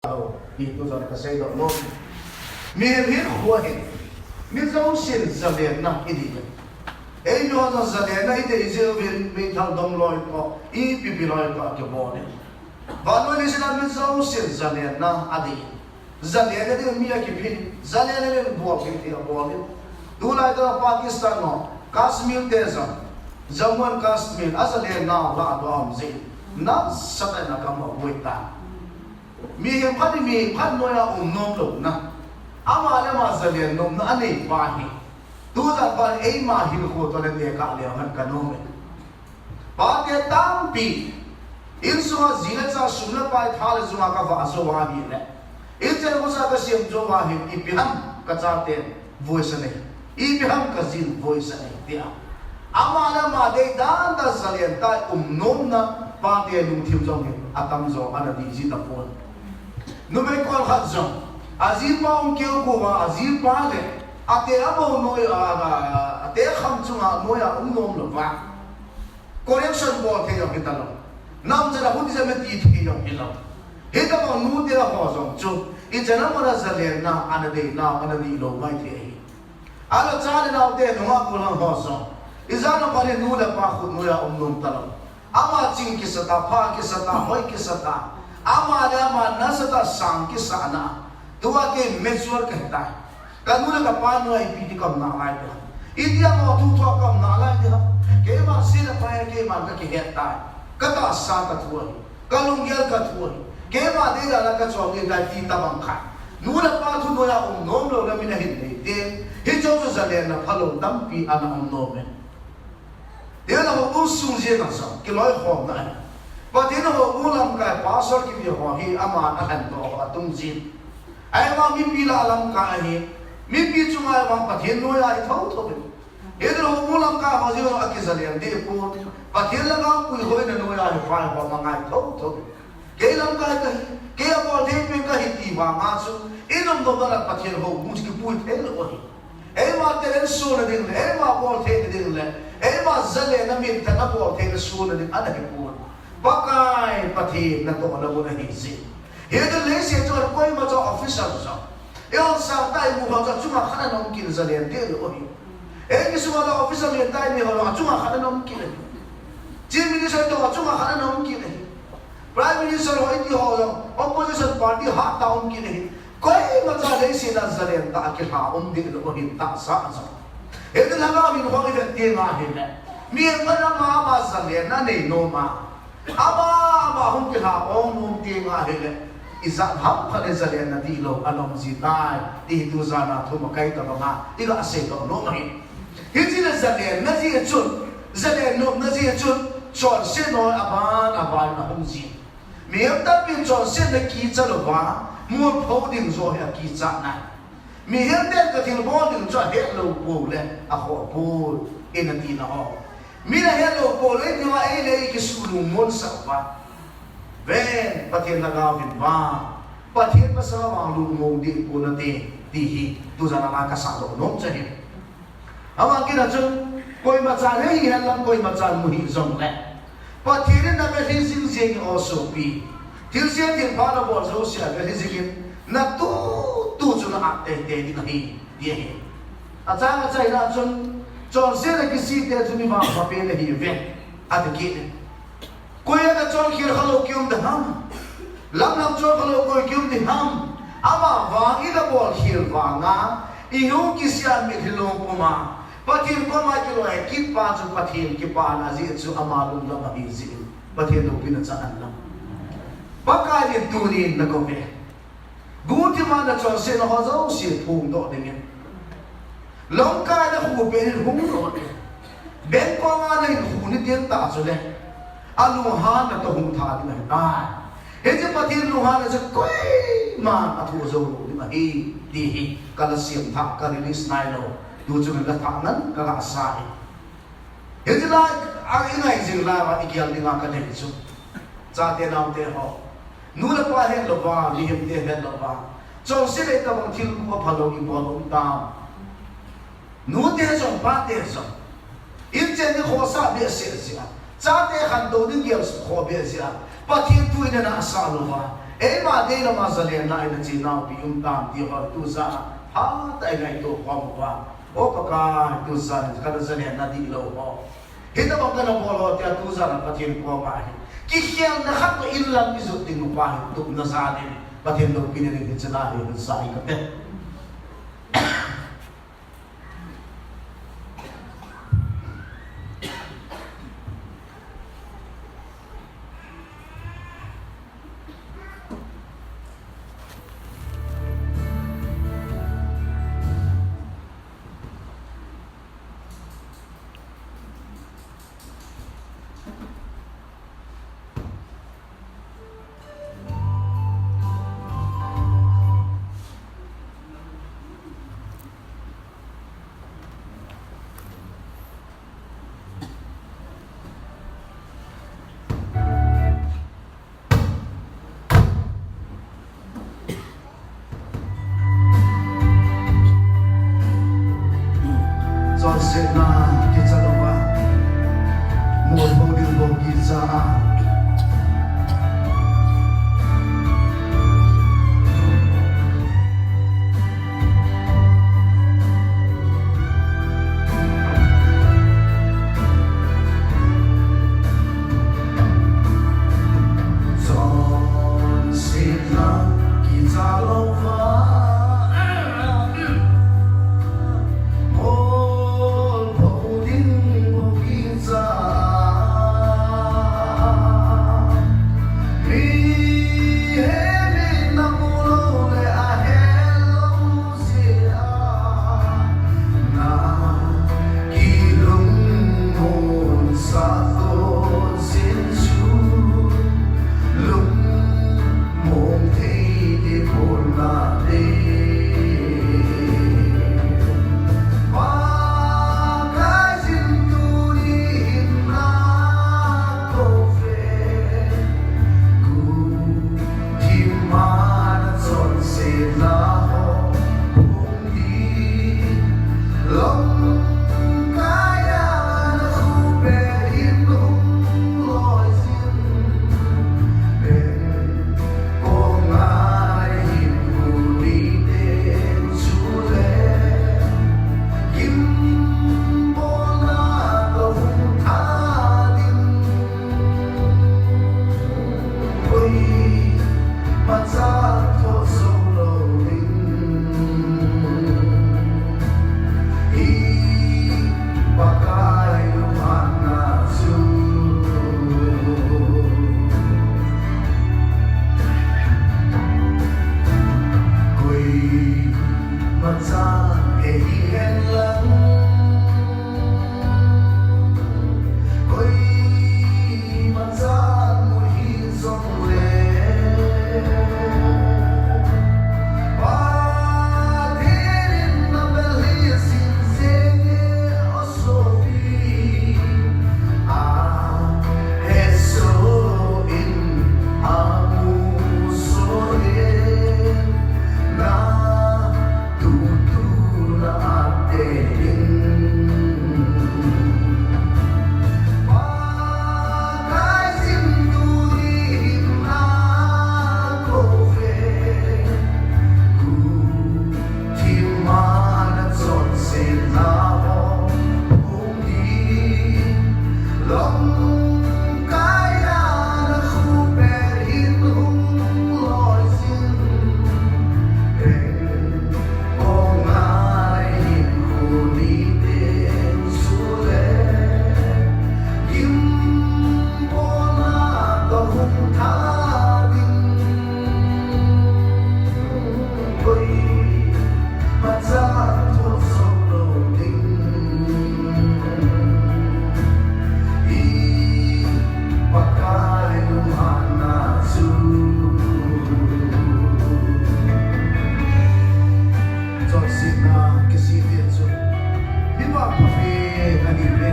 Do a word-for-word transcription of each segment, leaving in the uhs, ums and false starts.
Ti tu jong kasei doh nom. Mihem hinkho hi mi jousen zalenna idei. Eimi ho jong zalenna idei jiuvin, meithal dom loi toh, ipi pi loi toh kibol in. Vannoi leiset a mi jousen zalenna adei. Zalenna ding mi akiphin, zalenna ding bol thei thei abol in. Tulai tah Pakistan ho, Kashmir te jong, Jammu and Kashmir, azalenna lah a dom jin. Nasatah in akam aboi tai. Mihem khat in mihem khat noiya um nom louna, ama le ama zalen nomna anei pa hi, tujan phat eima hinkho toh le tekah leu hen kanom e. Pate tampi, insunga ji le cha, sum le pai, tha le jung a kavah jou ahile, inchen khosa kasem jou ahi, ipi ham kachaten voice nei, ipi ham kajin voice nei tia, ama le ama deidan tah zalen tah a um nomna, pate lungthim jong hi atamjo ana dih ji tapon. Numei kon khat jong, ajipa um keu kouva, ajipa le ate abou noi a, a, ate kham chunga noiya um nom louva, correction bol thei jong hitalou, namchan a hung jam e ti thei jong hilou. Hitobang nute ho jong chu ichan a mun a zalenna ana dei nau, ana dih lou ngai thei ahi. Ahilou, cha le naote nunga gollhang ho jong, ijat ham khat in nu le pa khut noiya um nom talou, ama ching kisa ta, pha kisa ta, hoi kisa ta, ama le ama nasatah a sang kisana, tua kei mature kahitai, kanu le kapa noiya ipi ti kaum nalai ding ham, itia mo thu thua kaum nalai ding ham, keiman se le pai a keiman kakihet tai, katahsa kathu ahi, kalunggel kathu ahi, keima deidan a kachol ding tai ti tobang khat, nu le pa thu noiya um nom louna min ahin nei te. Hiche chu zalenna phalou tampi ana um nom e. Tin, houbung sung jenga jong kiloikhomna ahi. Pathen houbung lamkai pastor kive ho hi aman ahin doh ho atum jin. Ahivang mipi lah a lamkai ahi. Mipi chunga ahivang Pathen noiya hi thotho in. Hitin houbung lamkai ho jeng jong akizalen deh pon. Pathen lhagao puihoina noiya hi phai ho angai thotho in. Kei lamkai kahi, kei abol thei pen kahi ti vanga chu, i nomnom dan a Pathen houbung chu kipui thei lou ahi. Eima talent suna ding le, eima bol theina ding le, eima zalenna minthanna bol theina suna ding ana hipon. Pakai Pathen natohna mun ahi jin. Hitin leiset chunga koima cha officer cha, eihon sangtah imu ho chu achunga khat ana um kit in zalen deh lou ahi. Eimi sunga officer lentah imu ho achunga khat ana um kit in. Chief Minister toh achunga khat ana um kit in. Prime Minister ho iti ho jong opposition party hattah um kit in. Koima cha leiset a zalen tah a kilha um deh lou ahin tahsa a jong. Hitin lhagao hinkho ivet teng ahile, mi khat ama ama zalenna anei nom a, ama ama hung kilha ong nom teng ahile, ijat ham khat le zalenna dihlou ana um ji tai ti hi tujan a thumakai tobang a iga seidoh nom ahi. Hiche le zalenna jeh chun, zalen nomna jeh chun, chonset noi aban aban ahung ji. Mihem tampin chonsetna kicha louva, molpho ding joh hi akicha nai. Mihem ten kathilbol ding chu ahet lou pou le akhoh poi, ina tina ho. Min ahet lou pou le, eiho eile eikisuh lungmonsah uva, ven, Pathen lhagao vin vang, Pathen masanga vang lungmong deh ponate, ti hi tujan a kasahdoh nom chu ahi. Ama kit a chun, koimachan hei hen lang, koimachan mu hih jongle, Pathen in navet hih jing jeng in, o sopi, thilse thilpha nabol jouse avet hih jing in, natu tu chu na-at teitei ding ahi, ti ahi. Achang achaina chun, chonsetna kisihte chu mi vangphapen ahiuve, ati kit in. Koi a nachonkhel khalou kium ding ham? Lamlam chon khalou koi kium ding ham? Ama vang ina bolkhel vanga, ihung kisih a mitlhi long puma Pathen koma kiloi kit pa chu Pathen kipana jeh chu ama lunglam ahi jeh in, Pathen loupina chang hen lang. Pakai in tunin nakouve. Guhthima nachonsetna ho jouse phongdoh dingin, lamkai nakhupen in hung doh ding. Bengkong a nahinkho ni teng tah chule, alunghanna toh hung tha ding ahitai. Hiche Pathen lunghanna chu koiman athoh jou lou ding ahi, ti hi kala semthah, ka release nailou. Tu chun kathah ngan kaga sa hi. Hiche lai a ingai jing lai uva igel dinga kadei chu, chate naote ho, nu le pa hetlouva, mihemte hetlouva, chonset le itobang thil guh aphalou ibol um tam? Nute jong pate jong, inchen ni khosah behseh jeh a, chate khantou ding gel khoh beh jeh a, Pathen thu in ana sah louva, Eima deilou ma zalenna ina chinau pi um tam ti ho tujan a phatah a i ngaito khom uva. O Pakai, tujan in ka zalenna dihlou ho, hitabang kana bol ho tia tujan a Pathen koma hi kikhelna khat toh inlam i jot ding uva hi tupna jan in Pathen loupina ding hiche lai hi sa inge kati. Chonsetna kicha louva, molpho ding bou kicha a. Chonsetna kicha louva, molpho ding bou kicha. Mihem in amu lou le ahet lou jeh a, na kilungmon sah got jin chu, lungmong thei ding bol nate. Pakai jin tuni hin na kou ve, kum thim a na chonsetna ho hung ding, lamkai a na khupe hin hung loi jin, beng kong a na hin hu ni ten chule, gim bolna toh hung tha ding. Koima cha thoh jou lou ding. Hi Pakai lunghanna chu koima chan he hihen lang, koima chan mu hi jong le, Pathen in na bel hi sin jeng e, o sopi. A hesoh in, a musoh in, na tutu na ate in. Pakai jin tuni hin na kou ve, kum thim a na chonsetna ho hung ding, lamkai a na khupe hin hung loi jin, beng kong a na hin hu ni ten chule, gim bolna toh hung tha ding. Koima cha thoh jou lou ding. Hi Pakai lunghanna chu chonsetna kisih ve chu, mi pa pha ve na ni ve.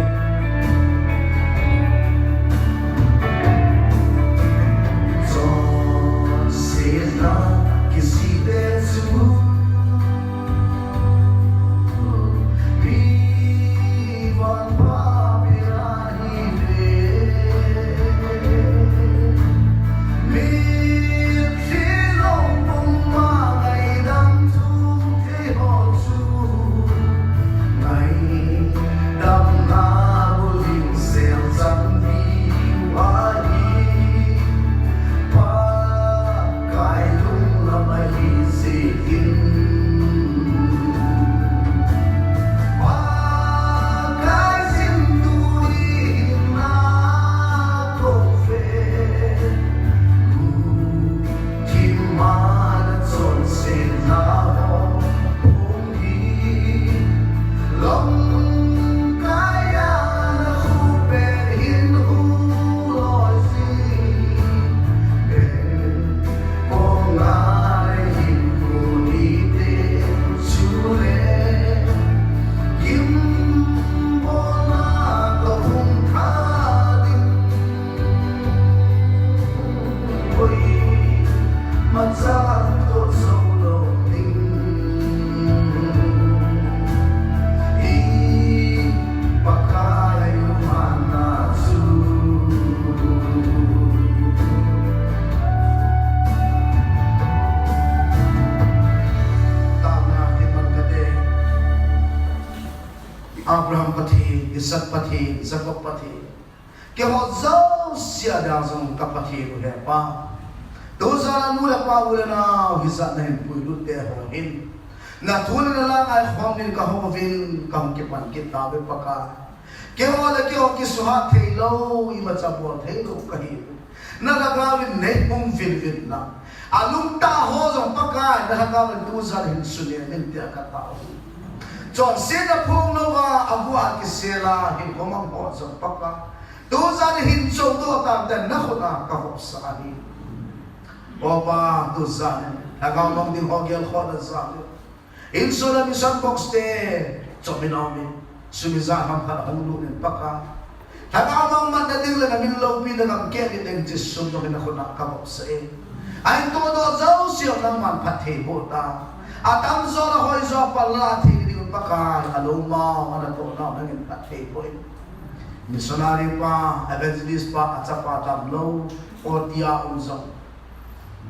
Machan toh jou lou ding. I Pakai umna chu. Taona hi man kate. Abraham Pathen, Isaac Pathen, Jacob Pathen. Keiho jouse a dia jong ka Pathen u he Pa. Tujan a nu le pa u le nao hijat nahin puilut te ho hin. Na thu le na la ngaikhom in ka hung uvin ka hung kipan kit tauve Pakai. Keiho le keiho kisuhat thei lou, imacha bol thei lou kahi. Na lhagao in nei um vin vin lang. Alungtah ho jong Pakai, na lhagao in tujan hin sunem in tia ka tao. Chonsetna phong louva, aguh a kisel a, hinkho mang ho jong Pakai. Tujan hin chondoh tante na khut a ka vopsa ahi. O Pa, tujan in, lhagao mang ding ho gelkhohna jal in. Insung a mission box te, chom in aum in. Sum ijat ham khat ahung lut in Pakai. Lhagao mang manna ding le na min loupina gam keh ding ti sum jong in na khut a ka vopsa e. Ahin tohdoh jouse nangman phatthei boh tan. Atamjo le hoijo a panla thei ding Pakai, alou mao, ana toh nau nangin phatthei boh in. Missionary pa, evangelist pa, achapa damlou, O T A um jong.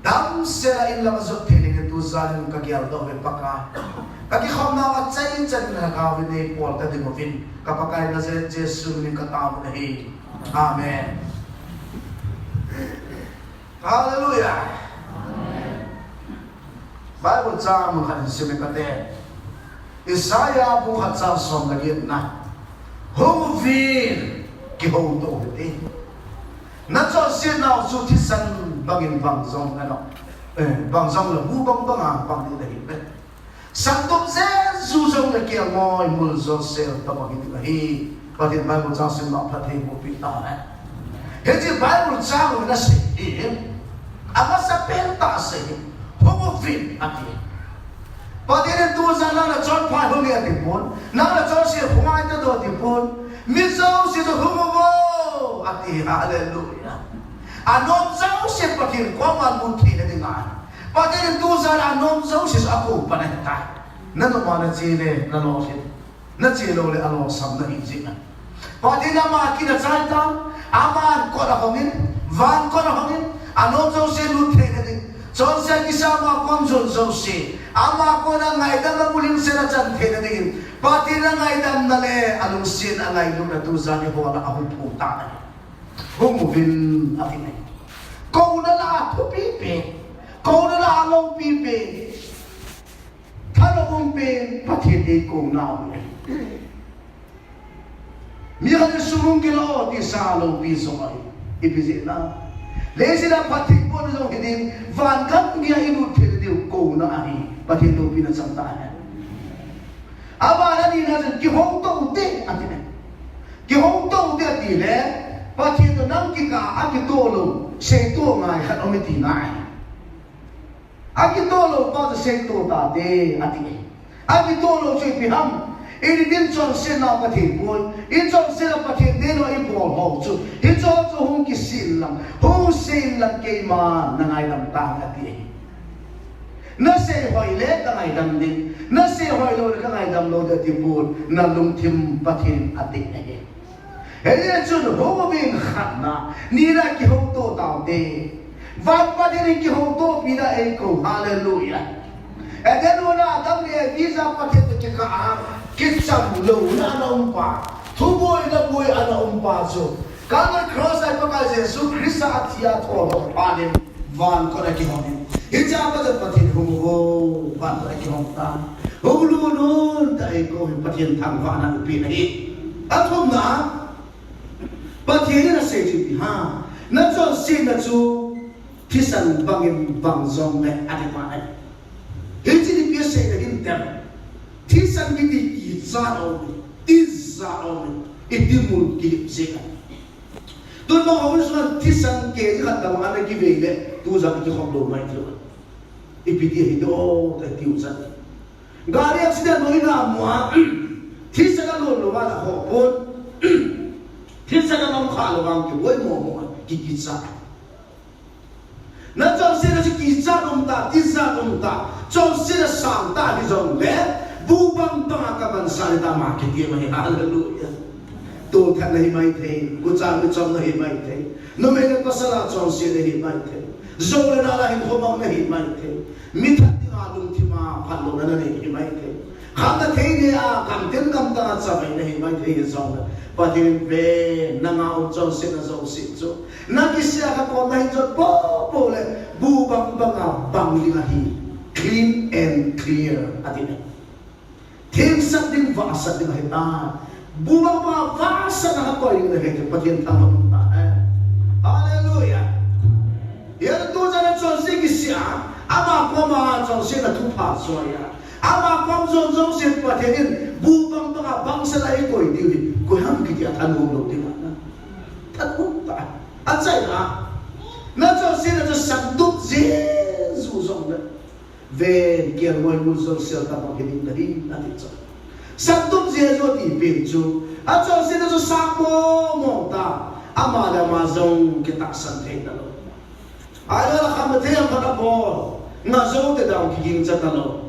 Damsel a in lam a jot thei dingin tujan in ka geldoh uve Pakai. Ka kikhopnau a chaichan in lhagao in nei pol ta ding uvin. Ka Pakai Nazareth Jesu min in ka tao u ahi. Amen. Hallelujah. Bible chang mun khat hin sim inge kate. Isaiah bung khat chang som le get na. Hung uvin, kihoutoh u hite. Na chonsetnau chu thisan bangin bang jong le, eh, bang jong le bu bang bang a bang ding ahi. Santup jeju jong le kelngoi mul josel tabang hi ding ahi. Pathen Bible chang simna phatthei bohpeh tahen. Hiche Bible chang u na sei hi, amasapen tah sei hi, hung uvin ati. Pathen in tujan nang nachonpha hung e ati pon, nang nachonse hung e ati pon, mi jouse chu hung uvo ati, hallelujah. Anom jouse Pathen koma lut theina ding ahi. Pathen in tujan anom jouse chu akou pan ahitai. Nanom a nache le nalolhin. Nache lou le alolsam nahi jeh a. Pathen in ama kin achai tan, aman kot ahong in, van kot ahong in, anom jouse lut theina ding. Chonse kisam a kom jon jouse, ama kona ngaidam le mulhingset achan theina dingin, Pathen in angaidamna le alungsetna angailutna tujan in eiho lah a ahung phong tan ahi. Hung uvin ati nai. Kouna lah a thupi pen, kouna lah a loupi pen. Thanop um pen Pathen eikouna u ahi. Mi khat in sum hung kila o ti sa loupi jong ahi. Ipi jeh a? Leiset a phattheibohna jong hiding, van gam geiya ilut thei diu kouna ahi. Pathen loupina chang tahen. Abana nina chun kihoutoh u hite ati nai. Kihoutoh u hite ati le, Pathen toh nang kikah a kitoh lou, seitoh ngai khat um e tina ahi. Akitoh lou pa chu seitoh tate, ati. Akitoh lou chu ipi ham? Iti din chonsetna ka thei poi. I chonsetna Pathen deilou a ibol ho chu, hicho chu hung kisei inlang, hung sei inlang keima na ngaidam tange, ati. Na sei hoi le ka ngaidam ding, na sei hoi lou le ka ngaidam lou ding, ati pon, na lungthim Pathen in ati ahi. Hijeh chun hung uvin khatna, nina kihoutoh taute. Van Pathen in kihoutoh pi na eikou, hallelujah. Eden hon a Adam le Evi jong Pathen toh kikah a, kicham louna ana um pa, thuboina boi ana um pa chu, Calvary Cross a Pakai Jesu Christa athi a thoudoh phat in, van kot a kihong in. Hichea pat Pathen hung uvo, van kot a kihong tan. Hung lut un tia eikou hi Pathen thangvahna ipi ahi. Athumna, Pathen in asei chu ipi ham? Na chonsetna chu thisan bangin bang jongle ati tai. Hiche ipi asei le hin tem. Thisan kiti kichat aum e, tijat aum e, idimmun kilip jeng e. Tun bang hou suan thisan kg khat tobang ana kivei le, tujan kikhop lou mai thei. Ipi ti ahi ti o, ti u chan. Gari accident bou ina mu a, thisan alon lou vang a ho pon. Thisan alon kha lou vang kiboi mo mo, ki kicha. Nachonsetna chu kichat um tah, tijat um tah, chonsetna sang tah hijongle, bu bang banga kabansah ding tah ama kitem ahi, hallelujah. Tolthatna hi maithei, gucha michomna hi maithei, numei le pasal a chonsetna hi maithei, jou le nal a hinkho mangna hi maithei, mi that dinga lungthima phatlouna nanei hi maithei. Khamna thei nei a, gamtin gamtang a chavaina hi maithei hijongle, Pathen in ve, nanga um chonsetna jouse chu, nakisih a khakhomna hi jot poupou le, bu bang banga bang ding ahi, clean and clear, ati ne. Themsah ding, vahsah ding ahitai. Bu bang banga vahsahna koi ding ahi, Pathen thangvah um tahen. Hallelujah. Hia tujan a chonse kisih a, ama koma chonsetna thupha soi a, ama kom jon jouse Pathen in bu bang banga bangsahna eikoi diu hi, koiham kiti a thanom lou ding ahi. Thanom tah. Achaina, nachonsetna chu santup jeju jongle, ven, kelngoi mul jolsel tabang hiding nahi, ati chu. Santup jeju ati pen chu, achonsetna chu sang mong mong tah, ama le ama jong kitahsan thei talou. Ahilou le khamna thei a khat abol, ngah jou te dang kigingcha talou.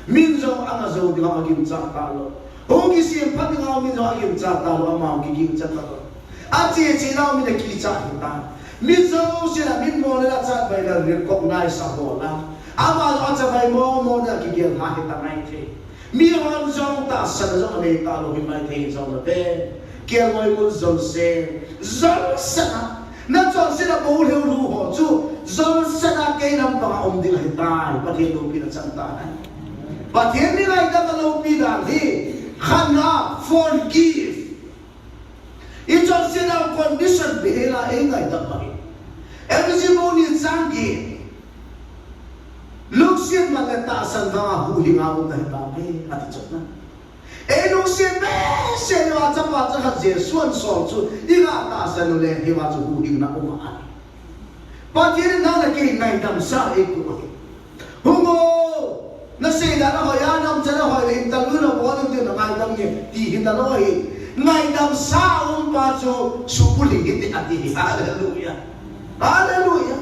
Min jong angah jou dinga agingcha talou. Hung kisem phat dinga min jong agingcha talou, ama kigingcha talou. Ache che nau min akichat hita. Mi jousen a min mona le achavai le recognize abol a, ama jong achavai mong mong a kigel lha hita maithei. Mihon jong tahsan jong anei talou hi maithei, jong le ven, kelngoi mul jolsel, jolsahna, nachonsetna bou lheu lhu ho chu jolsahna kei lampanga um ding ahitai, Pathen loupina chang tahen. Pathen in ngaidam a loupi dan hi, khatna, forgive. Ichonsetna condition behela eingaidam ahi. Ephesi bung ni chang get, lungset man le tahsan vanga huhhinga umna hitauve, ati chu ahi. Eilungset behseh uva chapa chakhat Jesu ahin sol chu, iga tahsan uleh hiva chu huhhingna um ahi. Pathen in nang le kei ngaidamsah eikou ahi. Hung o, nasei dan ahoi a, namchan ahoi le, interview nabol ding tin nangaidam nge, ti hitalou ahi. Ngaidamsah a um pa chu subulhing hite ati hi. Hallelujah. Hallelujah.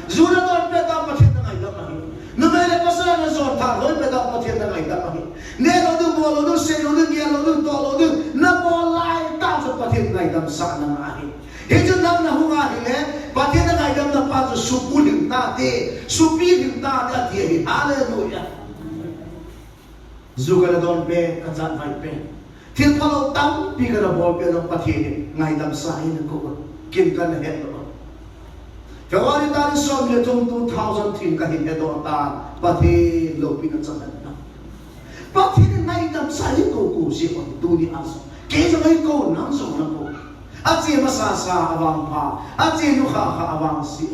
Ju nadon pet a Pathen nangaidam ahi. Numei le pasal a najon tha loi pet a Pathen nangaidam ahi. Neh lou ding, bol lou ding, sei lou ding, gel lou ding, toh lou ding, nabol laitah chu Pathen ngaidamsah nanga ahi. Hichu nang nahung ahile, Pathen nangaidamna pa chu subulhing tate, supilhing tate ati ahi. Hallelujah. Ju kana don pet, kachat vai pet, thil phalou tampi kana bol pet jong Pathen in ngaidamsah in eikou a, ken kana het lou a. February tarik som le thum two thousand three kahin hedoh tan, Pathen loupina chang ahi. Pathen in ngaidamsah in eikou kou jeh un tuni a jong, kei jong eikou, nang jong nakou. Ache masasa avangpha, ache nukhah kha avangse.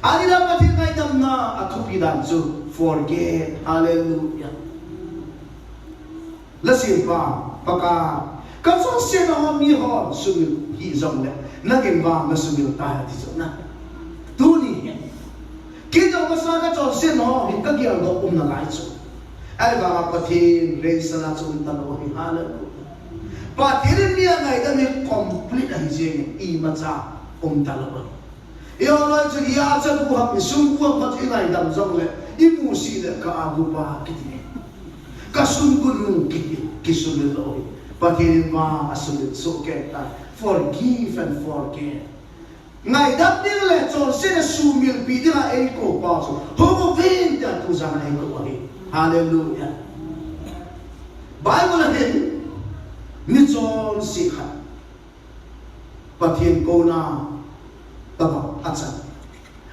Ani la Pathen ngaidamna athupi dan chu forget. Hallelujah. Lhasetpa, Pakai, kachonsetna ho miho sumil hih jongle, nangin vang nasumil tai ati chu ahi. Tuni hin, kei jong masa kachonsetna ho hi kageldoh um nalai chu. Ahivanga Pathen reisana chu um talou ahi. Hallelujah. Pathen in mi angaidam hi complete ahi jengin, imacha um talou ahi. Iholoi chu ia chabu ham, isum bu ham khat chu ingaidam jongle, imusit le ka agupa kiti, kasungunu kiti, kisumil lou hi. Pathen in vang asumil soh kei tai. Forgive and forget. Ngaidam ding le chonsetna sumilpi dinga eikou pa chu hung uvin tia tujan a eikou ahi. Hallelujah. Bible a hin, michonse khat Pathen kouna tabang achan,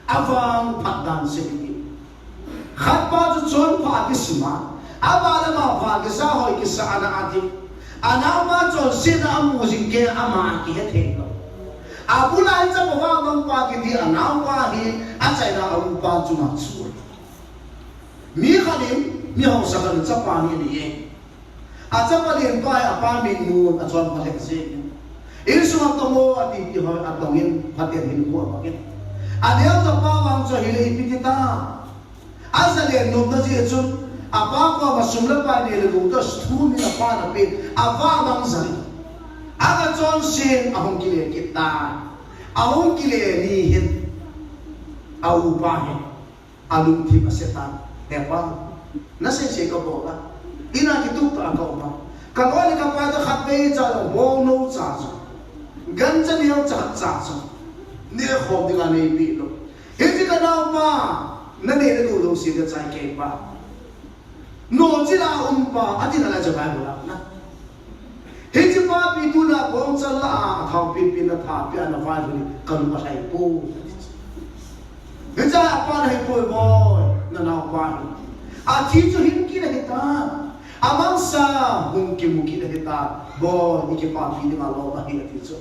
avangphat dan sei ding. Khatpa chu chonpha akisim a, ama le ama vang kisa hoi kisa ana ati. Anaopa chonsetna amu jing kei, ama akihe thei lou. Abul a hiche pa vangmangpa kiti anaopa hi achaina a upa chunga chu. Mi khat in, mi hausa khat in chapa ni anei e. Achapa lenpa hi apa mitmun achonpha lheh jengin, insunga tong o ati ti hoi atongin, phaten hinkho abangin. Aneo tapa vang chu ahile ipi ti ta. Aja len nomna jeh chun, apa koma sum le pai nei le gou toh thumin apan apen, avahmang jal in, aga chonsen ahung kile kit tai. Ahung kile ni hin, A upa hi alungthim asetan. Hepa, nasei sei kabol a, ina kitup tah a kaum a, kaloi le kapai toh khatvei cha jong bong nou cha chu, gancha neo cha cha chu nekhom dinga neipeh lou. Hiche kanaopa, nanei nalou jouse nachai kei pa. Nochil a um pa, atin ala chu Bible a na. Hiche papi tuna bongchal lah a, athao pipin atha pia ana vailhun hi kalung alhai poi. Hiche a pan ahipoi boi, nanaopa hi. Athi chu hin kit ahitan. Amangsa hung kimu kit ahitan. Boi, ikipapi dinga lom ahi ati chu.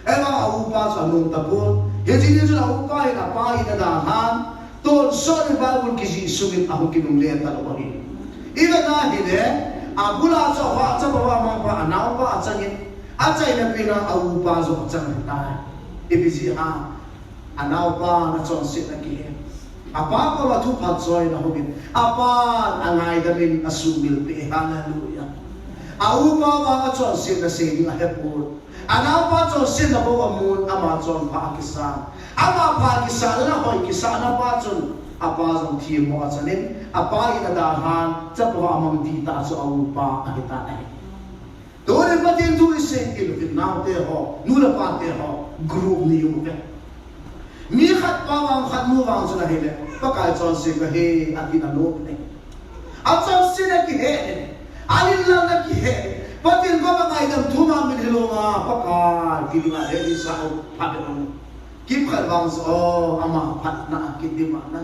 Ahivang a upa chu anom tapon. Hiche ni chun a upa hin apa in adalhan, tonsot in Bible kijih sungin ahung kinungle talou ahi. Ivet a ahile, abul a chu avah chapa vahmangpa anaopa achangin, achaina pen a a upa jong achang ahitai. Ipi jeh ham? Anaopan achonsetna akihe. Apa koma thupha choi in ahungin, apan angaidam in asumil peh e. Hallelujah. A upa vang achonsetna sei ding ahepon. Anaopa chonsetna bou amun, ama chonpha akisan. Ama pha kisahna, hoi kisahna pa chun apa jong themmo achanin, apa in adalhan, chapa vahmang dihtah chu a upa ahitan ahi. Tunin Pathen thu isei til uvin, naote ho, nu le pate ho, group ni uve. Mi khat pa vang, khat nu vang chun ahile, Pakai chonse kahi, atin anom e. Achonsetna kihe e. Alinlelna kihe e. Pathen koma ngaidam thum a min hilou a, Pakai, ti dinga he, isa o, phat e. Kimkhat vang chu, o, ama phatna akidim a na.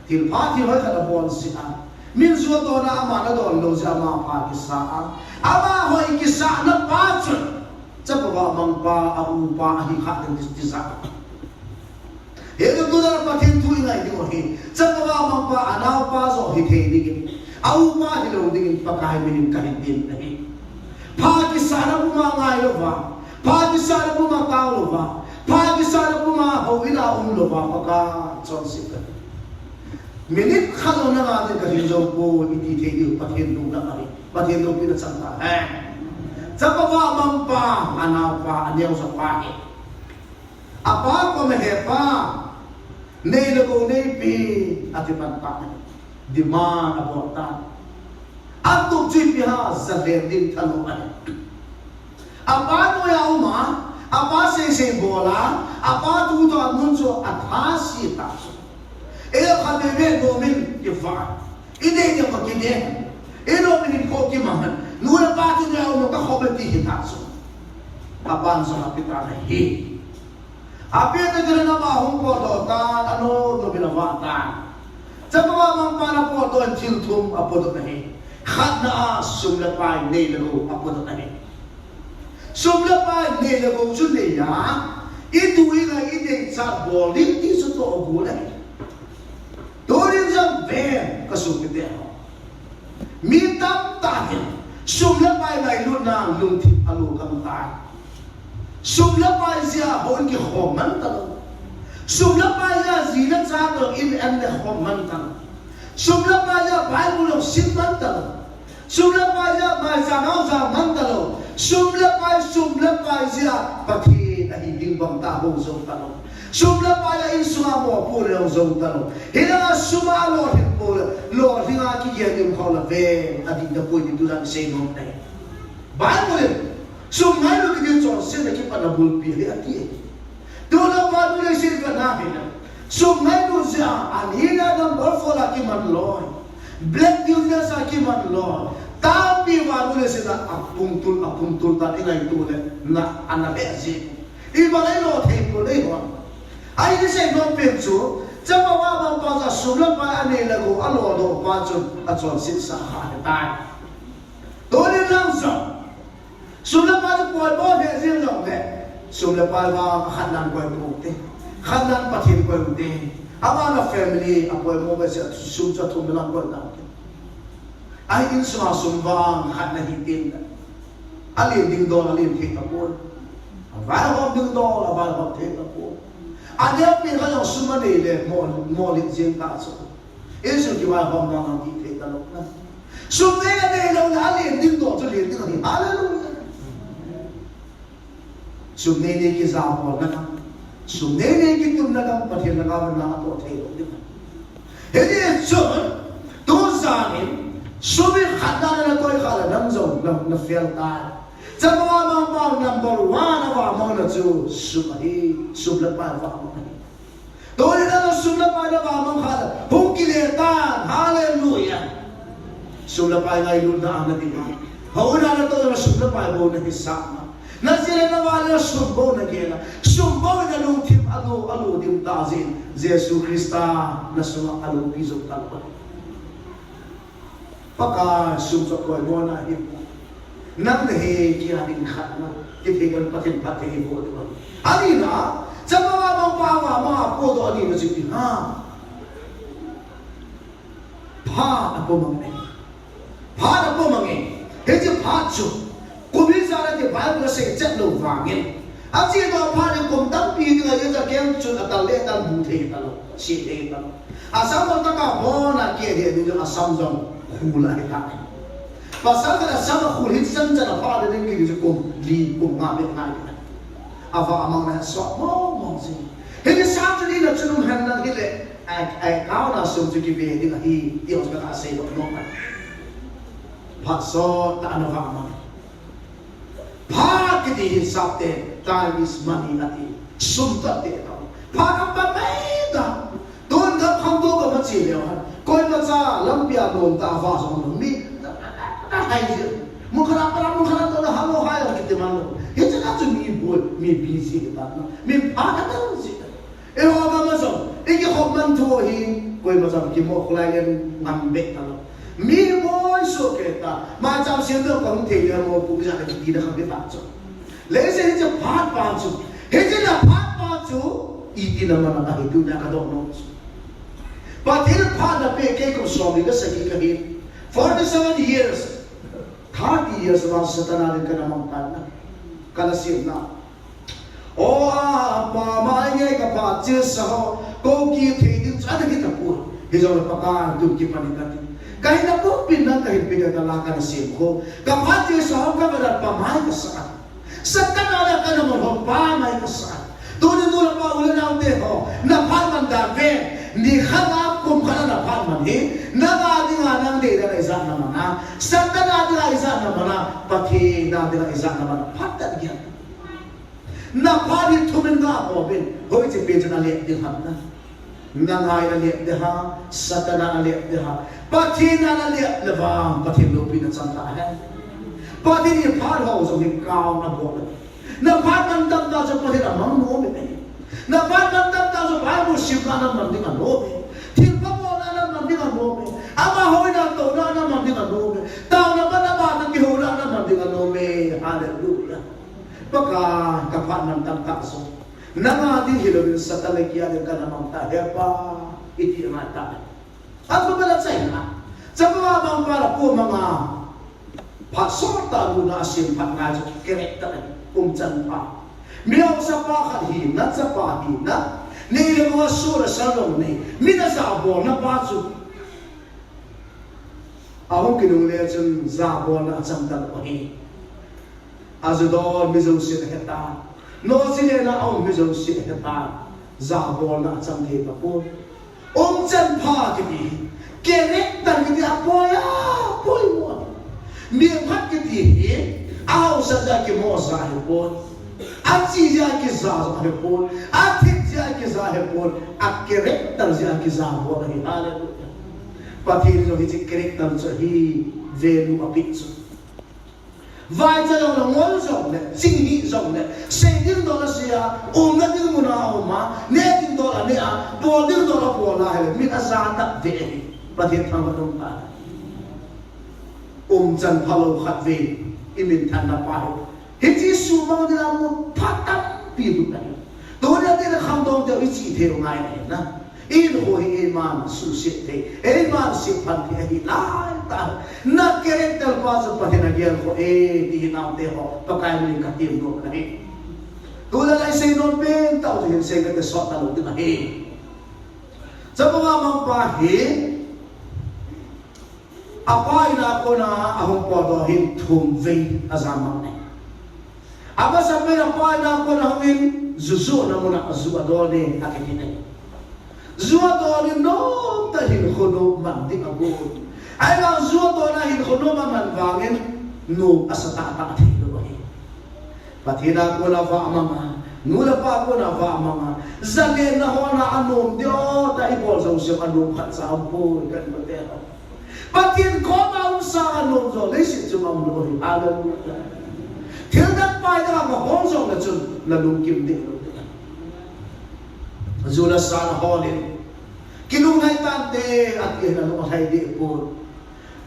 Thilpha thilhoi khat abonse a, min jotona ama nadon lou jeh a ama pha kisa a, ama hoi kisahna pa chun chapa vahmangpa a upa ahi kha ding ti, tija. Hijeh chun tuna Pathen thu ingai diu ahi. Chapa vahmangpa anaopa joh hithei dingin, a upa hilou dingin Pakai minin kahin tem ahi. Pha kisahna puma ngai louva, pha kisahna puma tao louva, pha kisahna puma houin a um louva Pakai chonse kahi. Minute khat jong nanga ding kahin jou poi iti thei diu Pathen lunglam ahi. Pathen loupina chang tahen. Chapa vahmangpa, anaopa, aneocha pa hi. Apa koma, hepa, nei le gou neipe, ati pan tan. Demand abol tan. Atup chu ipi ham, jalel ding thanom ahi. Apa noiya um a, apa seisei bol a, apa thu toh amun chu athase ta chu. Eikhat bebe nomin kivah. Inei ding kho kine. Inom in kho kimang. Nu le pa chu noiya um a, kakhop e ti hita chu. Apan jong apetan ahi. Apeh tah in ama hung potdoh tan, anom nom in avah tan. Chapa vahmangpan apotdoh in thil thum apotdoh ahi. Khatna a sum le pai, nei le gou apotdoh ahi. Sum le pai, nei le gou chu nei a, itu ingai, ideichat bol ding ti chu tohgon ahi. Tunin jong ven, kasopite ho. Mi tamtah hin sum le pai ngailutna lungthim alo gam tai. Sum le pai jeh a houin kikhom man talou. Sum le pai jeh a ji le cha toh in an le khom man talou. Sum le pai jeh a Bible jong sim man talou. Sum le pai jeh a maicham jong jao man talou. Sum le pai, sum le pai jeh a Pathen ahi ding bang tah ho jou talou. Sum le pai a insunga mopo le jong jou talou. Hilanga sum a lolhing po le, lolhing a kigel ding ho la ve, adih tapoi ti tujan seinom ahi. Bible in, sum ngailut kiti chonsetna kipatna bulpi ahi ati. Tuna pa nu le sin ka na hi na. Sum ngailut jeh a, anina number four a kiman loi. Black Tuesday a kiman loi. Tampi vanu le sin a apung tul, apung tul tan ingaito le, na, ana le ji. Iba le lo thei pu le ho. Ahi, isei nom pen chu, chapa vahmangpa jeh a sum le pai anei le gou alodoh pa chun achonset sah kha ahitai. Tunin lang jong, sum le pai chu poimo lheh jeng jongle, sum le pai vang khatnan koi pou te. Khatnan Pathen koi u te. Ama na family apoimo behseh a sum chu athum le lang koi tau te. Ahi, insunga sum vang khatna hi tin le, alen ding dol alen thei tapon. Avaihom ding dol avaihom thei tapon. Aneo pen kha jong sum anei le mo, mo len jeng ta chu. Insung kivaihom vang ding thei talou na. Sum nei le neilou le alen ding dol chu len ding ahi. Hallelujah. Sum nei nei kijabolna gam, sum nei nei kitunna gam, Pathen na gam Nang atoh thei lou ding. Hiti chun, tujan in, sum in khat na na koi kha le nang jong na, na fail tai. Chapang amang pa number one a vamang na chu sum ahi, sum le pai vamang ahi. Tuni na sum le pai na vamang kha le, hung kile tan, hallelujah. Sum le pai ngailutna ana ding a. Hou na na to na sum le pai bou na hisap na. Na jile na vale sum bou na gel a. Sum bou na lungthim a lo, a lo dim ta jin. Jesu Christa na sum a lo pi jou ta lou. Pakai sum chu koi mo na hi. Nang le he kia ding khat na. Ki thei kan Pathen phat thei bou ding. Ani na, chapang amang pa vamang a ko do ani na jing ha. Phat a pomang e. Phat a pomang e. Hiche phat chu. Kum ijat a ti Bible a sei chet lou vangin. Ache doh phat in kum tampi ding a, hiche kem chun atal le atal bu thei talou. Si thei talou. Asam jong taka bon a keh thei ding jong asam jong khul ahi tai. Pasal khat asam akhul hi chan chan a phat ding kiti chu kum li kum nga bep ngai tai. Avamang na sot mong mong jing. Hiche sang chu ni na chun um hen lang hile. Ai, ai, kau na sum chu kive ding ahi, ti jong ka sei lou nom a. Phat sot tah a na vamang. Phat kiti hi sap te, time is money ati. Sum toh te tah. Phat a pa mai ta. Tun ka kham to ka ma chi leo han. Koima cha lampi a nom ta va jong mi. Ka hai ji. Mun khat a pa mun khat a to na ha lo hai kiti man lou. Hiche ka chu mi bol, mi busy ta na. Mi phat a ta ji. Eiho gam a jong, i kikhop man thu hi, koima jong kimo khulai len ngam beh talou. Mi boi soh kei ta, maicham siam ding kong thei le mo pu ja ka kiti na kha beh ta chu. Leiset hiche phat pa chu, hiche na phat pa chu, iti na man a hi tu na ka dong nom chu. Pathen phat na pe kei kum som li le sagi ka hi. Forty-seven years, thirty years vang Satan a ding ka na mang tan na, ka na siam na. O, apa mai nge ka phat chesa ho, ko kithei ding chu ana hi tapoi. Hijong le Pakai tun kipan in kati. Ka hina pumpi nang ka hin pe ka la ka na sem ho. Ka phat chesa ho ka vedat pa mai ka sa. Satan a la ka na mon ho pa mai ka sa. Tuni nu le pa u le nao te ho, na phat man dan ve. Ni khat a kum khat a na phat man hi. Nang a dinga nang dei dan a ijat na man a. Satan a dinga ijat na man a. Pathen a dinga ijat na man a. Phat dan gel. Na phat hi thumin na hom in, hoiche pet chun a lep ding ham na. Na ngai a lep ding ham, Satan a lep ding ham. Pathen a lep le vang, Pathen loupina chang ta hen. Pathen hi phat ho jong hi kau na bol. Na phat mantam tah jong Pathen a mang nom e. Na phat mantam tah jong Bible simna na man ding a nom e. Thilpha bolna na man ding a nom e. Amaho in a touna na man ding a nom e. Taona man a man a kihouna na man ding a nom e. Hallelujah. Pakai, ka phat mantam tah jong nang a ding hilouvin Satan le kia ding ka na mang ta, He Pa, i ti ngai ta. A thu bela chai na. Chapang amang pa la pu manga. Phat sot tah a luna a sem phat ngai chu character umchan pha. Mi haosa pa khat hina, chapa hina. Nei le gou a su le sa jong nei. Mi na jabolna pa chu. Ahung kinung le chun jabolna achang talou ahi. Aju don mi jouse ahe tan. Noji le na aum mi jouse ahe tan. Jabolna achang thei tapon. Umchan pha kiti hi. Character kiti apoi a, poi mo. Mi phat kiti hi. Ahaosa jeh a kimo ja hipon. Achi jeh a kija jong ahipon. Athip jeh a kija hipon. A character jeh a kija bol ahi. Hallelujah. Pathen jong hiche character chu hi value ape chu. Vaicha jong le, ngol jong le, ching hih jong le, sei ding dol a sei a, umna ding mun a um a, neh ding dol a neh a, bol ding dol a bol a, hile min aja tah ve hi. Pathen thangvah um ta. Umchan phalou khat ve, i minthanna pa hi. Hiche sumang ding a mun pha tampi lut ahi. Tuni a ding le khangdong teu i chi thei u ngai ahi na. Hinkho hi eiman suhset thei, eiman sephan thei ahi lai tah. Na character pa chu Pathen in agel kho e, ti hi naote ho, Pakai min in ka tem nom ahi. Tulai a i sei nom pen tah u chu hin sei kate sot talou ding ahi. Chapang amang pa hi, apa in a kona ahung potdoh hin thum vei aja mang e. Amasapen apa in a kona hung in, ju johna mun a ju adon e, akiti e. Ju adon in nomtah hinkho nom man ding abol. Ahivang ju adon a hinkho nom aman vangin nom asa tahtah thei lou ahi. Pathen a kona vah amang a, nu le pa kona vah amang a, jalenna hon a anom ding o, tah ibol jouse anom khatcha aumpoi, ka in mate ho. Pathen koma umsa a nom jo leiset chunga umlou ahi. Hallelujah. Thil dang pai dang a hol jongle chun nalungkim ding lou. Ju le sa nahol in, kinunglhai tante, ati in alunglhai deh pon.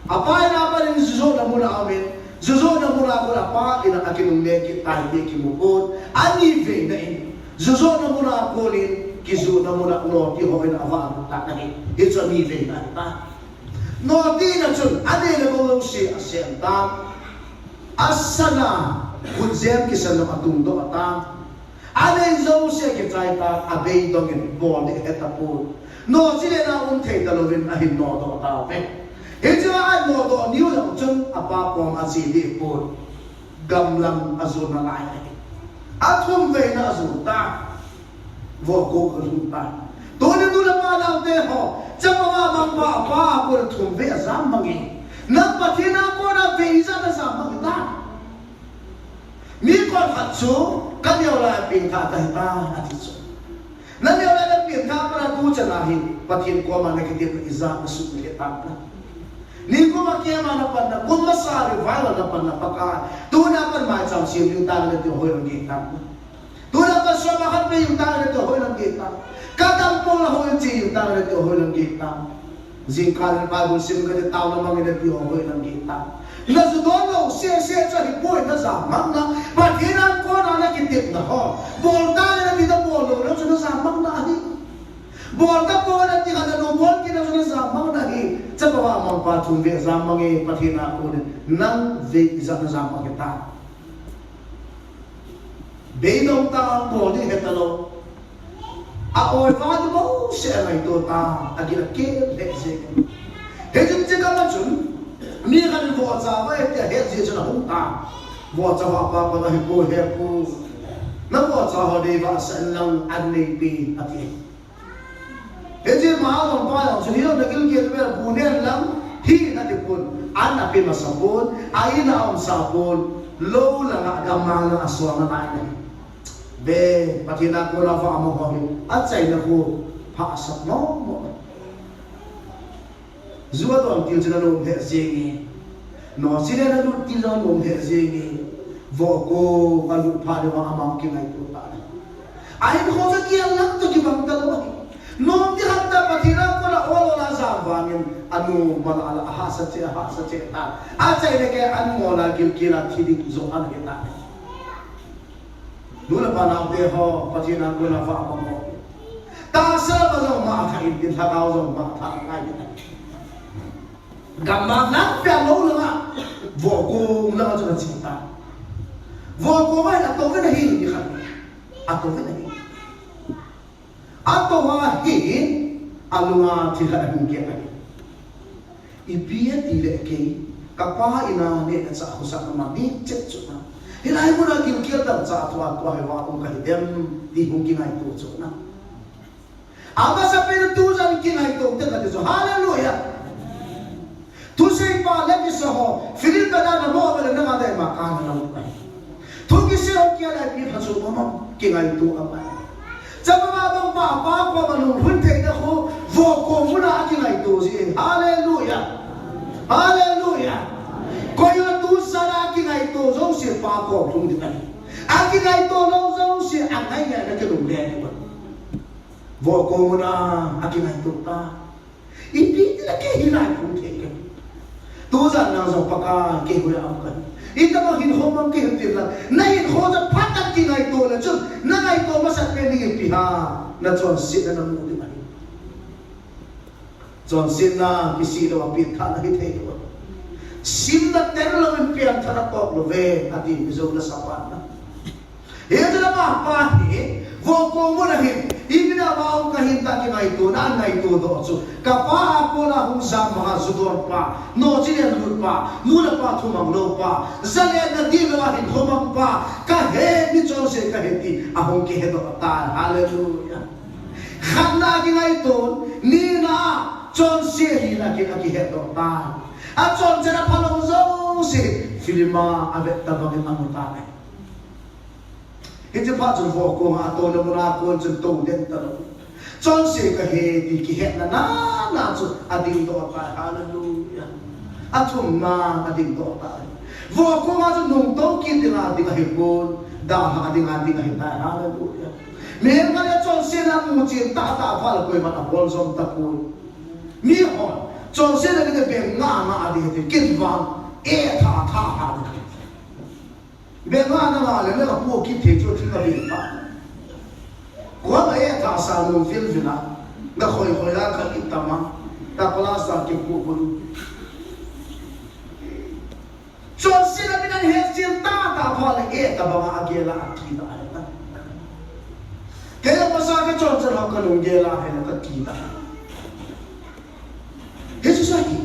Apa in apan in ju jona muna aumin, ju jona muna kon apa in akinungle kit tai ti kimu pon. Ani veina in, ju jona muna kon in, kijona muna noti ho in avah tan ahi. Hichu ani veina ahitai. Noti in achun, anei le gou jouse asem tan. Asan a, khutjem kisan jong atungdoh tan. Anei jouse akichai tan, abeidong in bol ding ahe tapon. Noche le na um thei talouvin ahin nodoh tauve. Hichea anodoh niu jong chun apa kom ache deh pon. Gamlang ajon nalai ahi. Athum veina ajon tan. Vohkom alhung tan. Tuni nu le pa naote ho, chapa vah amang pa, apa a kon thum vei ajam mang e. Nang Pathen a kona vei ijat najam mang hitam? Mi khat chu, kaneo lai a pengthah kahitai, ati chu. Naneo lai a pengthah pat a tuchan a hi Pathen koma nakitepna ijat nasuh nahi tam na. Nikum a camp a napanna, kum masa revival a napanna Pakai, tuna pat maicham sem ding tang nati hoilang gei tam na. Tuna pat soma khat pe ding tang nati hoilang gei tam. Kadam pon a hoi che ding tang nati hoilang gei tam. Jingkah in Bible sim kati, taona mang in nati hoilang gei tam. Najudon lou sese chu ahipoi, najam mang na. Pathen a kona nakitepna ho, bol tang nati, nabol lou le chu najam mang na ahi. Bol tapon nati khat a nabol kit na chu najam mang na ahi. Chapa vah amang pa thum vei ajam mang e, Pathen a kon in nang vei ijat najam mang hitam? Beidong tan, bol ding hetalou. A-oi vah ding bouseh angaito tan, agil akel lheh jeng. Hichun chekam a chun, mi khat in vohcha vah e tia ahet jeh chun ahung tan. Vohcha vah pa koma, hipoi hepu, navohcha ho deivah sah in lang, an neipe, ati. Hiche ama longpa jong chun, hilou nagilkel vel bu nen lang, hi nati pon, an ape masa pon, a in a aumsa pon, lou langa gamlang langa asol nalai ahi. Ve, Pathen a kona vah amang ho hi, achaina khu phasah mong mong. Ju adon til chun anom lheh jeng e. Noche le nalut til jong anom lheh jeng e. Vohkom alut phat in amang kingaito tan ahi. Ahinkho chu kiang lang toh kibang talou ahi. Nom ding khat ta, Pathen a kona ol ol a jam vangin anom a la la, ahahsa cheh, ahahsa cheh tan. Achaina kei a an mol a gilkel a thi ding joh ana hi tan. Nu le pa naote ho, Pathen a kona vah amang ho, tahsa pa jong mangthah in, lhagao jong mangthah ngai in. Gamlang lang pia lou langa, vohkom langa chun ache tan. Vohkom a hin atouvin ahi, ni khat. Atouvin ahi. Atou a hin, alunga thil khat ahung gel ahi. Ipi ati le kei, kapa in a neh le chah khosah na mani chet chu na. Hilai mun a gilkel dang cha thua tua hi va um kahi dem, ti hung kingaito chu na. Amasapen in tujan kingaito te kati chu. Hallelujah. Thuseipa le kisa ho, Philip a dana mo vele nanga dai ma kana lo. Thu kisei ho kia dai pi phachu mo mo, kingaito a pai. Chapa vah amang pa, apa koma lunglhun theina khu, vohkom muna akingaito ji. Hallelujah. Hallelujah. Koi a tujan a kingaito jouse pa kom lhung ding ahi. Akingaito lou jouse angai ngai na kilungle ding ahi. Vohkom muna akingaito ta. Ipi tile kei hilai khu thei kei. Tujan nang jong Pakai kei hoiya um kei. Itobang hinkho mang kei hung tin lang. Na hinkho chu phatah a kingaito le chun, na ngaito masapen ding ipi ham? Na chonsetna namu ding ahi. Chonsetna kisih lou a pianthah na hithei lou. Simna tel louvin pianthah na toh lou ve, ati Mizo lasa pan na. Hiche lama pa hi, vohkom muna hin, ipi na vang kahin ta kingaito, na ngaito doh chu. Kapa a kona hung jam manga judon pa, noche le lut pa, nu le pa thumang lou pa, jalenna dihlou a hinkho mang pa, kahe, mi chonse kahi ti, ahung kihedoh tai. Hallelujah. Khatna kingaito, nina, chonse hina ki, akihetdoh tai. Achonset aphalou jouse, film a avet tabang in amu tai. Hiche phat chun vohkong a atouna muna kon chun tou den talou. Chonse kahi ti kihetna nana chu adingdoh tai. Hallelujah. Athumna adingdoh tai. Vohkong a chu nungtou kit dinga ding ahipon, dalha dinga ding ahitai. Hallelujah. Mihem khat in chonse amu chen tahtah val koiman abol jom tapon. Mihon chonse na ding beng nga nga ding ti kit vang, eh tha tha ha ding. Beng nga na nga le, na kapu kit thei chu thil kabeng pa. Kua ma eh tha sa nung vil vil a, na khoi khoi a ka kit tama, ta pala sa kipu pu. Chonse na ding ahet chen tahtah pha le eh tabang a agel a akit a ahi ta. Kei la pasa ke chonse ho kalung gel a ahi la kakit a. Hichu sahi.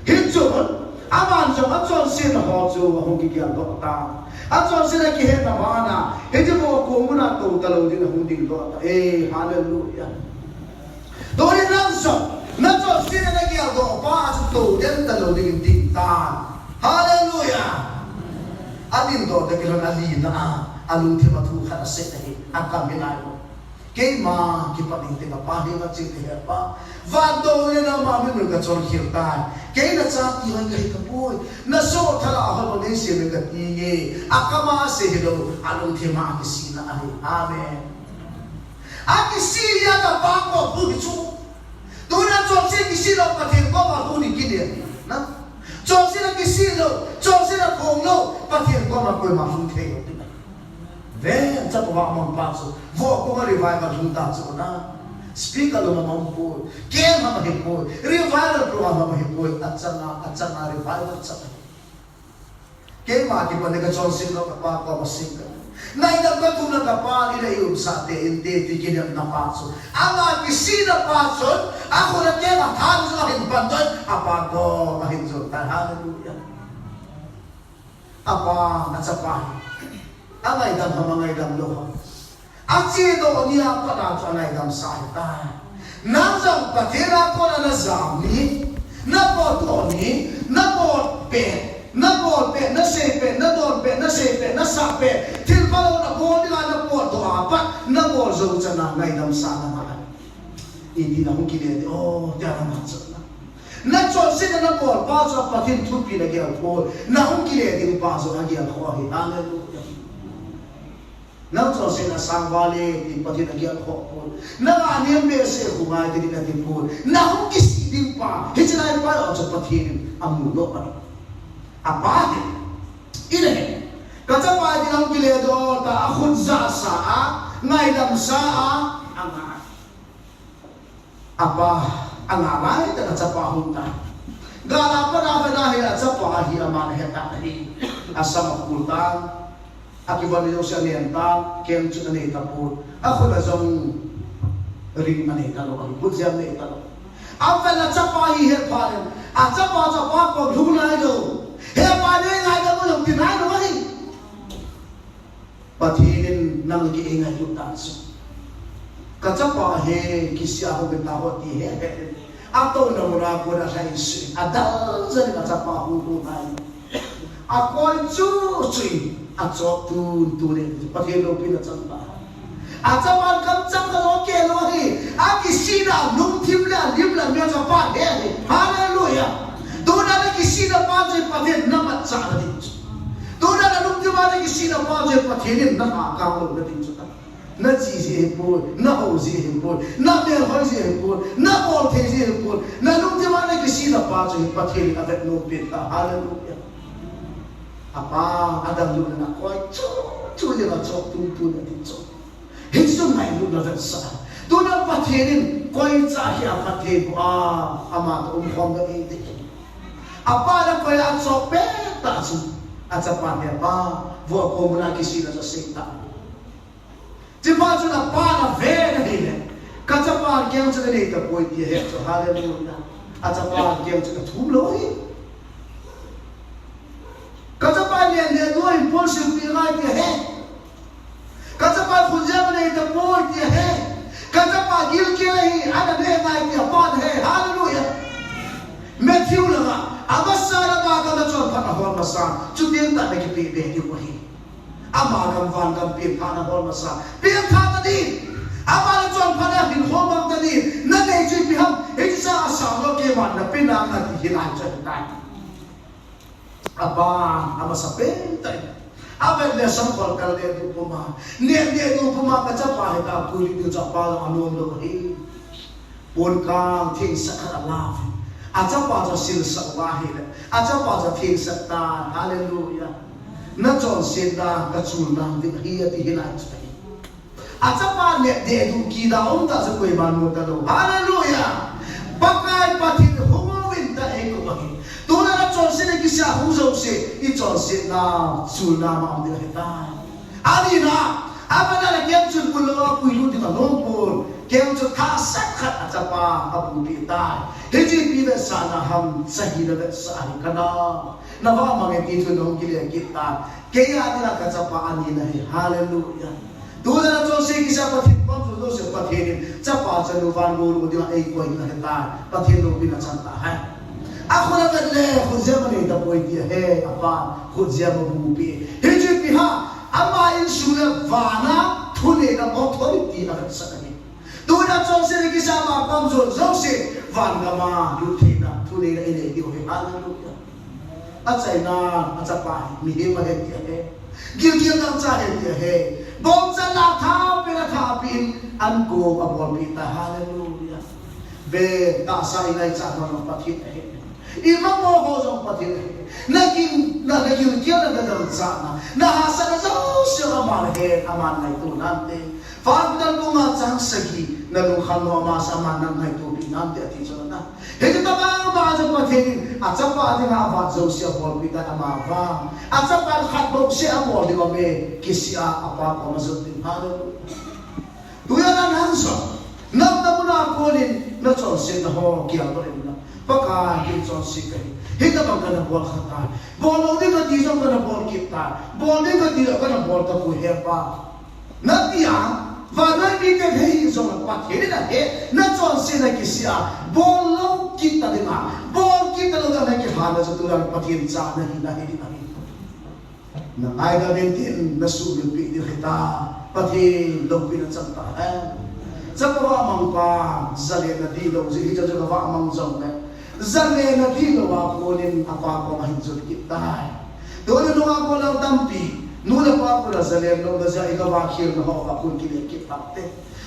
Hichun, aman jong achonsetna ho chu ahung kigeldoh tai. Achonsetna kihetna bana, hiche vohkong muna tou talou ding ahung dingdoh tai. Eh, hallelujah. Tunin nang jong, nachonsetna nageldoh pa chu tou den talou ding ding tai. Hallelujah. Adingdoh tah kilhon alina a, alungthim a thu khat asei ahi, akam hi nai lo. Keima kipat ding teng a Pa henga ching kahi Pa. Vantou le nangma min mun kachon khel tai. Kei nacha ti hoi kahi tapoi. Nasoh thala hoi bang neisem e kati nge. Akam a sei hilou, alungthim a kisina ahi. Amen. Akisi a kapa ko hu hi chu. Tuna chonse kisi lou Pathen koma hu ni kile. Na. Chonse na kisi lou, chonse na phong lou, Pathen koma koima hu thei lou. Ven, chapa va mang pa chu, vohkong a revival hung ta chu na. Speaker lou ma mang poi, camp ma hi poi, revival program ma hi poi, achanga, achanga revival chang. Keima kipat le kachonset lou kapa koma sei ka. Ngaidam kathum le kapa in eiumsah te inte ti kinepna pa chu. Ama kisina pa chun, akhut a keng a than chu ahin pan doh in, apa koma ahin jon tai. Hallelujah. Apa, achapa hi. Angaidam ham, angaidam lou ham. Achedoh ni a pat a chu angaidam sa ahitai. Nang jong Pathen a kona najam ni, napotdoh ni, nabol pet, nabol pet, nasei pet, nadon pet, nasei pet, nasah pet, thil phalou nabol dinga napotdoh a pat, nabol jou chan a ngaidam sa nanga. Iti nahung kile ding, oh, tia nanga chu. Nachonsetna nabol pa chu Pathen thupina gel poi. Nahung kile ding pa chu agel kho ahi. Hallelujah. Nang chonsetna sang vale ti Pathen agel kho poi. Nang a nem behseh khu ngai ti ding ati poi. Nahung kisih ding pa. Hiche lai pa jong chu Pathen in amu lou ahi. Apa hi. Ina hi. Kachapa hi nahung kile doh ta, akhut ja sa a, ngaidam sa a, anga. Apa, anga lai tah a achapa hung tai. Gal a pat a vet a hi achapa hi aman ahet tan ahi. Asam aphul tan. Akivon jouse anen tan. Keng chu anei tapon. Akhut a jong ring anei talou ahi. Putjem anei talou. Avel a achapa hi ahet phat in, achapa chu apa kom lhung nailou. He pa, nei ngaidam un jong ti nailou ahi. Pathen in nang le kei eingailut dan chu. Kachapa hi kisih a hung in ta ho ti he he. Atouna muna kon alhai sui. Adal jal in achapa hung hung nai. Akoi chu chu in. Achop tun tun in. Pathen loupina chang ta. Achapan kamchang kalo kei lou ahi. Akisihna lungthim le alim le amel chu apa he ahi. Hallelujah. Tuna nakisihna pa chu Pathen namatchahna ding chu. Tuna nalungthim a nakisihna pa chu Pathen in nahakang louna ding chu ta. Nache ji ahipoi, nahou ji ahipoi, namelhoi ji ahipoi, nabol thei ji ahipoi, nalungthim a nakisihna pa chu Pathen in avet nom pen ta. Hallelujah. Apa, adang lou na koi chu chu le achop tun tun a ding chu. Hichu ngailutna vetsah. Tuna Pathen in koicha hi aphatthei boh a, ama toh umkhom ding ahi ti. Apa na koi a achop pet tah chu. Achapa hi apa, vohkong muna kisihna chu asei ta. Chuphat chun apa na ve na hile. Kachapa keng chu kanei tapoi ti ahet chu. Hallelujah. Achapa keng chu kathum lou ahi. Kachapa len le dua in pon sil pi ngai ti ahi. Kachapa khut jam anei tapoi ti ahi. Ka chapa gilkel ahi, ana be ngai ti apan ahi. Hallelujah. Matthew langa, amasa lama gam a chonphatna hol masa, chuti tah a na kipe be diu ahi. Ama gam van gam pengthahna hol masa, pengthah ta ding. Ama le chonphatna hin hol mang ta ding. Na nei chu ipi ham, hiche sanga sang lou kei man na pe nang na ti hilai chu ahitai. Aban, amasa pen tah in. Avet le samkhol kal le du puma. Ne, ne du puma ka chapa hita pui le du chapa la anom lou hi. Pon kang theng sakha a la. A chapa cha sil sa wa hi le. A chapa cha theng sa ta. Hallelujah. Na chonsetna ka chul nang ding hi ati hilai chu ahi. A chapa nep deh duh kida um tah chu koiman mu talou. Hallelujah. Pakai Pathen hung uvin tah eikou ahi. Tuna na chonsetna kisih a hung jouse, i chonsetna, chulna ma um ding ahitai. Ani na, abana na keng chun pui lou a pui lut ding anom pon. Keng chu thah sat khat a chapa apuipi tai. Hiche ipi vetsahna ham, sahi na vetsah ahi kana. Na va mang e ti chu nong kile kit tan. Kei a dinga ka chapa ani na hi. Hallelujah. Tuna na chonse kisih a Pathen pom chu jouse Pathen in chapa chanu van gol u dinga eikoi na hitai. Pathen loupina chang tahen. Akhut avet le khut jam anei tapoi ti ahi. Apa khut jam abupi. Hiche ipi ham, ama insung le vana thuneina authority avetsah ahi. Tuna chonse kisih a ama pom chu jouse van gam a lut theina thuneina inei diu ahi. Hallelujah. Achaina, achapa hi, mihem ahi ti ahi. Gilkel dangchah ahi ti ahi. Bongchan la thapin, athapin, anko abolpi ta, hallelujah. Ve, tahsa ingaicha nom Pathen ahi. Ima mo ho jong Pathen ahi. Na gil, na, na gilkel na, na dangchahna. Na hahsatna jouse aman ahi, aman ngaito nante. Father bunga chang sagi, na lungkham nom a sa aman nang ngaitopi nante ati chu na. Hiche tobang bang a chu Pathen in, achapa dinga avat jouse abolpi tai ama vang. Achapa khat bou seh abol ding aume, kisih a apa koma jot ding. Hallelujah. Tujan a nang jong, nang na mun a konin, na chonsetna ho kiang bol in na. Pakai, kei chonse kahi. Hitabang kana bol kha tai. Bol lou ding kati jong kana bol kit tai. Bol ding kati jong kana bol tapoi He Pa. Nati a, vannoi mite hei jong Pathen in ahe, na chonsetna kisih a, bol lou kit ta dinga, bol kit ta lou dinga na kilhahna chu tujan Pathen cha nahi, nahi, nahi. Na ngaidam in tin, na sumil pi ding hita, Pathen loupina chang tahen. Chapa vamang pa, jale na dihlou, jing hiche chu ka vamang jong le. Jale na dihlou a konin apa koma hin jot kit tai. Tuni nunga kona tampi, nu le pa kona jale lou na jeh a i gam a khelna ho a kon kile kit taute.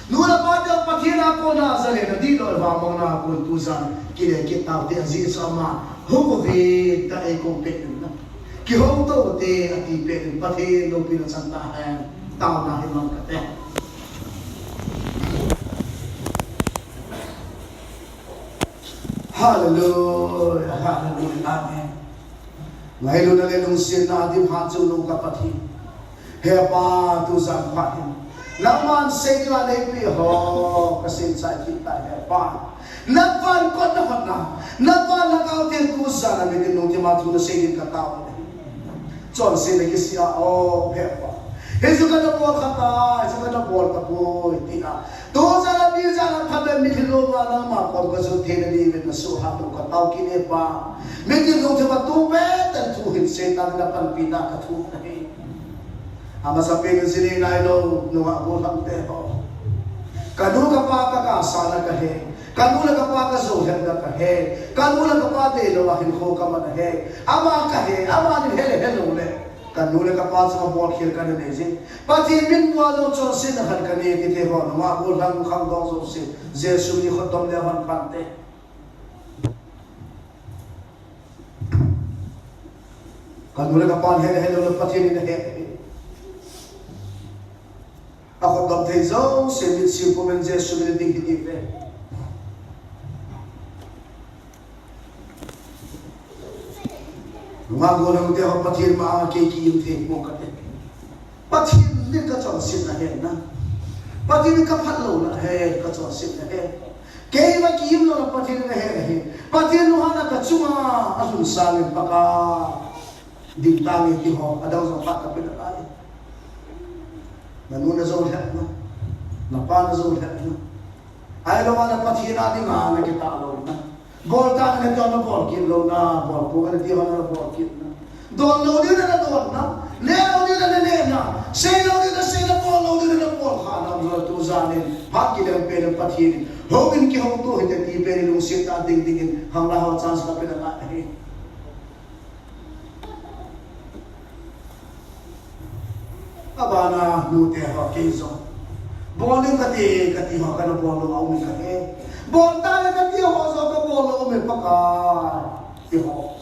Nu le pa te Pathen a kona jale na dihlou vamang na kon tujan kile kit taute ajeh chu ama hung uve tia eikou peh in na. Kihou taute ati peh in Pathen loupina chang tahen. Taona hi mang kate. Hallelujah, hallelujah, amen. Ngailutna le lungsetna a dim hat chungnung ka Pathen. He Pa, tujan phat hin nangman sei dinga neipeh ho, ka seichai kit tai He Pa. Na van kotna hotna, na van lhagao ten tujan a mitin lungthim a thu na sei din ka tao. Chonsetna kisih a, o He Pa. Hichu kana bol kha tai, hichu kana bol tapoi, tia. Tujan a, tujan a phat le mitlhi lou a nangma kom ka jot theina diuvin na suhhat u ka tao kit e Pa. Mitin lungthim a tu pen tah thu hin Satan in apanpi na ka thu ahi. Amasapen in jing nailou, nungah gollhang te ho. Ka nu ka pa ka kasahna ka he. Ka nu le ka pa ka joulhepna ka he. Ka nu le ka pa deilou a hinkho ka man ahi. Ama ka he, ama in he le helou le. Ka nu le ka pa chunga bolkhel kana nei jin. Pathen min pual lou chonsetna khat ka nei kit e ho, nungah gollhang khangdong jouse. Jesu min in khut dom le hon phan te. Ka nu le ka pa in he le helou le Pathen in ahe. Akhut dom thei jouse, mitsim pumin Jesu min in ding hih ding ve. Nungah gollhang te ho, Pathen ma a kei ki-im thei pon kate. Pathen in ka chonsetna ahe na. Pathen in ka phatlouna ahe, ka chonsetna ahe. Kei va ki-im louna Pathen in ahe ahi. Pathen lunghanna ka chunga alhun sangin Pakai. Ding tange ti ho, adang jong phat ka pe nalai. Na nu na joulhepna, na pa na joulhepna, Ahilou le Pathen a dinga nakitah louna. Bol tang nati ho nabol kit louna, bol pou nati ho nabol kitna. Don lou ding le nadonna, le lou ding le nanehna, sei lou ding le naseina, bol lou ding le nabol khahna, umlou tujan in, phat kilem pen in Pathen in, houin kihouto hite ti pen in lungset tah ding dingin, hung lha ho chance kape nangai ahi. Abana nute ho kei jong. Bol ding kati, kati ho kana bol lou aume kahe. Bol tang kati ho jong kabol lou aume Pakai. Ti ho.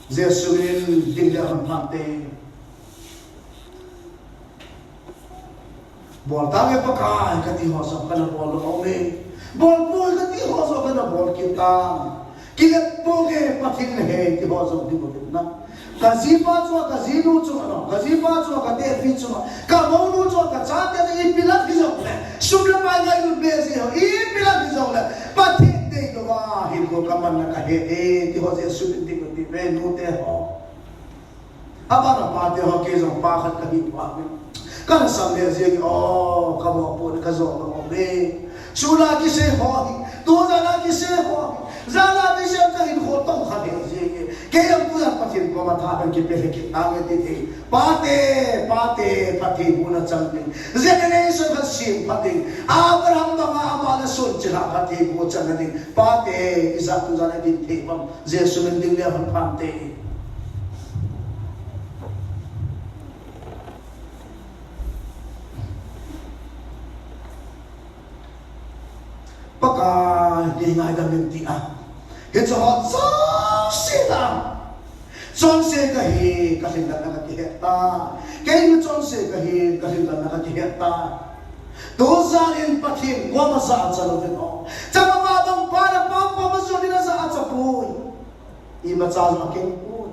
Jesu min in ding le hon phante. Bol tange Pakai kati ho jong kana bol lou aume. Bol poi kati ho jong kana bol kit tan. Kilet ponge Pathen in ahe ti ho jong ding u hinam. Kajipa chunga, kajinu chunga, no, kajipa chunga, katepi chunga, kamounu chunga, kachate chunga, ipi lam hijongle, sum le pai ngailut be ji ho, ipi lam hijongle, Pathen deilouva hinkho kamanna kahe e, ti ho Jesu min in ding u hite nute ho. Abana pate ho kei jong pa khat kahi pah in. Kalhasam lheh jenge, o, kamopohna kajou lou aume. Sula kisei ho hi, tujan a kisei ho hi, jan a kisei kahinkho tong khat lheh jenge. Kei jong tujan Pathen koma tha kahin kipe lheh kit tange ti thei. Pate, pate, phattheibohna chang ding. Generation khat sem phat ding. Abraham banga ama le sonchilhah phattheiboh channa ding. Pate, ijat tujan a ding thei ham. Jesu min in ding le hon phante. Pakai, nei ngaidam in ti a. Hiche ho chonse ta. Chonse kahi, kalhinlelna kakihet tai. Keima chonse kahi, kalhinlelna kakihet tai. Tujan in Pathen koma jachat louvin o. Chama ma bang pa le pa koma jong in ajachat poi. Imacha jong akeng poi.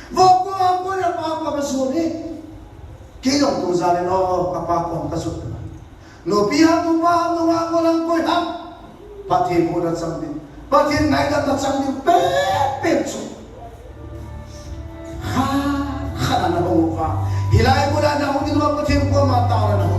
Vo ko a ko le pa koma jong in. Kei jong tujan in o, kapa koma kajot. Nupi ham, nupa ham, nungah ham, gollhang koi ham. Pathen bohna chang ding. Pathen ngaidamna chang ding. Pet, pet chu. Ha, khat a nahung uva. Hilai mun a nahung ding uva Pathen koma taona nahung.